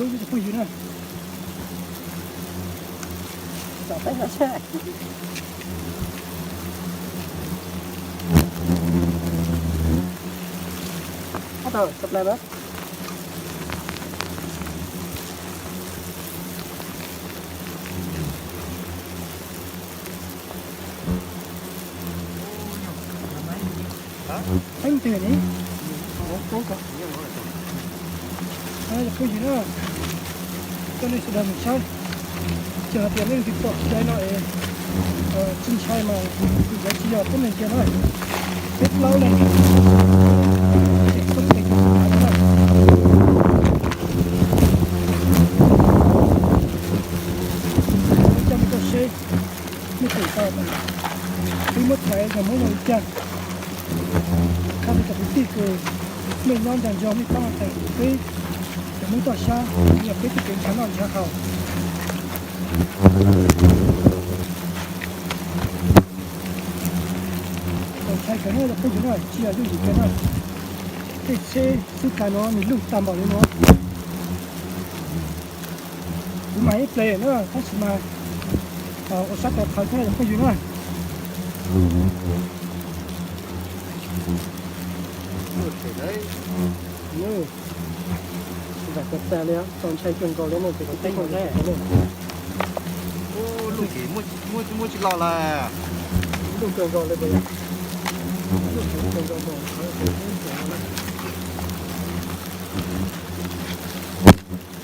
Phooj ywg na, tom peb no seb. Ob tau tso plai na. Teeb tiag ni. Phooj ywg na, coj nej sawv daws mus saib. Tsis hais tias nej leej twg pom tsis dai no es tsis ntshai mas kuv yuav tsis yog pub neeg kiag na. Peb plaub leeg coj mus rau seb, nej koom tau, peb muab txais yog muab zoo li cas. Qhia rau cov kwv tij uas nej nyob ncaj ncees, nej pab teem peb cov Hmoob toj siab, yog peb tej kev nrhav noj nrhav haus. Txaus ntshai kawg no, yog phooj ywg na, tsis yog yooj yim kiag na. Tej tsheb xub tais no nws lug tag npaum li no. Kuv mas ib pliag na, tab sis mas ua sab tais qhawv thiab, yog phooj ywg na. Vam tag tag li, txaus ntshai kawg nkaus li no, ces kom teb nkaus li. Lub tsis los lawm. Lub kawg nkaus li, lub kawg nkaus mas.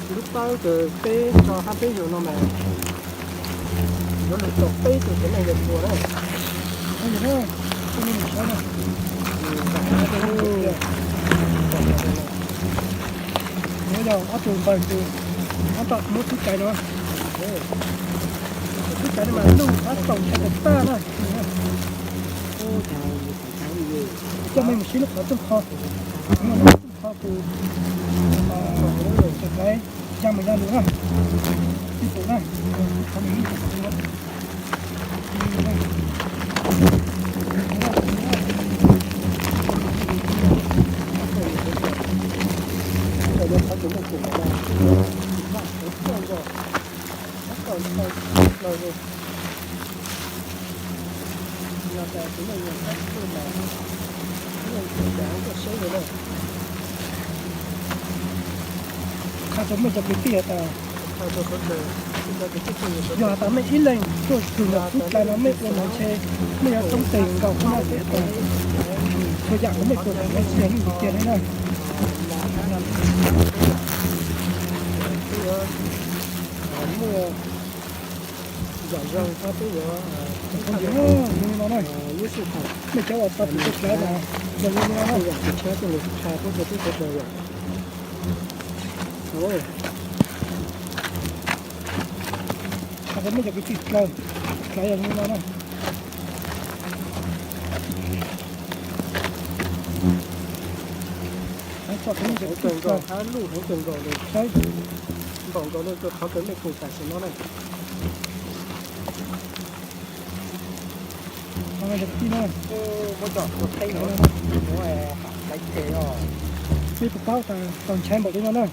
Lub pawg kws peb tso hab peb yug no mas yuav lug tau peb tug tsev neeg yog puas na. Muab yog ob tug npawg kws tab tom muab tub caiv no. Tub caiv no mas lug hab txaus ntshai tag tag na. Coj mej mus sib lub qhov rooj qho, muaj lub rooj qho kws tseem laiv ya mus ya lug na. Ib pum na, qhov nws lub tseem laiv. Qha rau mej cov kwv tij has tas, yog has tas mej ib leeg tuaj kws nram tub caiv no mej ua no ntshe mej yuav toob tes nkaus koj na, txhua yam uas mej tuaj tseem no tsis yog yooj yim kiag li na. Muaj yam zoo hab peb yuav, mej cov uas tau tus tuaj tseem no yog li no na. Qha rau mej cov kwv tij dlawg, dlawg yog li no na. Heev kawg nkaus, hab luj heev kawg nkaus li. Saib, npaum nkaus li rau qhov kws mej koom tam sim no na. Muab cov ua thaib no, muab ham laiv tes os. Mej puas paub tas txaus ntshai npaum li no na?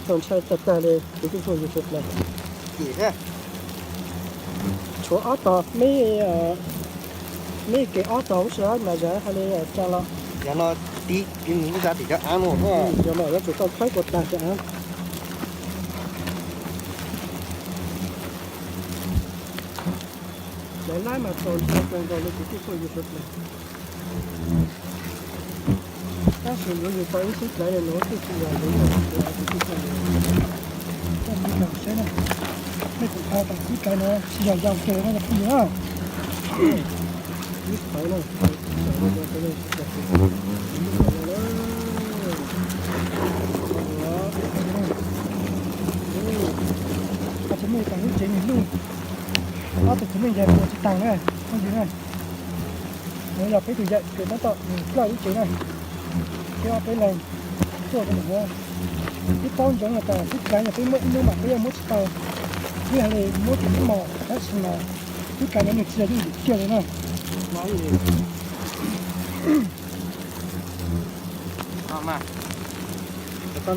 Txaus ntshai tag tag li kwv tij phooj ywg sawv daws. Tshuav ob tog, mej, mej kev ob tog lub sij hawm mas yog hais li cas los? Yog no tib lub zaj tim cov av no, yog no yuav tsum tau khawb puas tag cov av. Lawv lab mas txaus ntshai kawg nkaus li kwv tij phooj ywg sawv daws. Tab sis yuav yug tau ib xub dlawv li no twb tsis yog yug tau kwv tij phooj ywg. Koj mus yog saib na, mej puas paub tas xub dlawv no tsis yog yau kiag no yog phooj ywg na. Ib tawv na, tsis muaj tas lub tsev nws luj, ob tug txiv neej yawg puas tsis taag na, phooj ywg na. Nuav yog peb tug yawm kws tab tom nplawj lub tsev na, peb ob peb leeg tuaj rau ntawm no. Peb paub ntsoov tas tub dlawv yog peb muab ib hnub mas peb yuav muab tsis tau, ib yam li muab tus ib mos tab sis mas tub dlawv no nws tsis yog yooj yim kiag li na. Ib thaj